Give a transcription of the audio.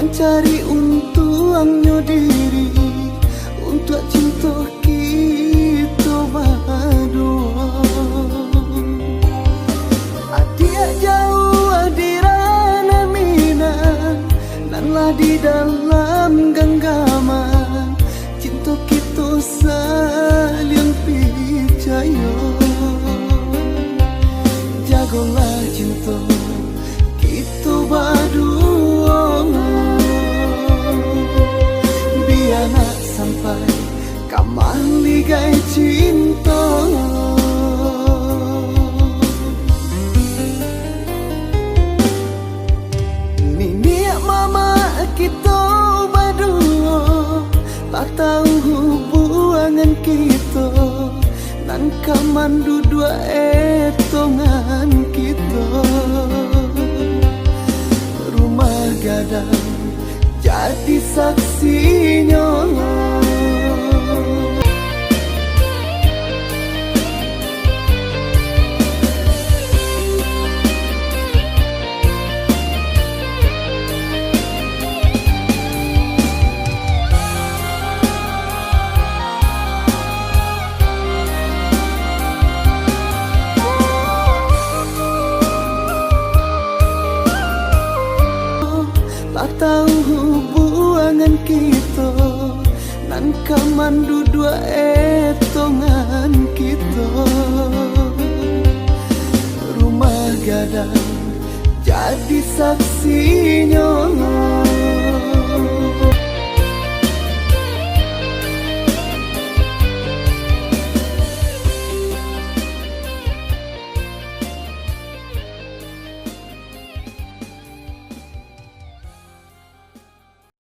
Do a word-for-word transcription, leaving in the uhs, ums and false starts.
Cari untuangnyo diri, untuak cinto kito baduo. Adiak jauah di ranah Minang, nan lah di dalam ganggaman, cinto kito saliang picayo. Jagolah cinto kito baduo, bia nak sampai ka maligai cinto. Niniak mamak kito baduo lah tau hubuangan kito, nan ka manduduak etongan kito. Rumah gadang jadi saksinyo. Lah tau hubuangan kito, nan ka manduduak etongan kito. Rumah gadang jadi saksinyo.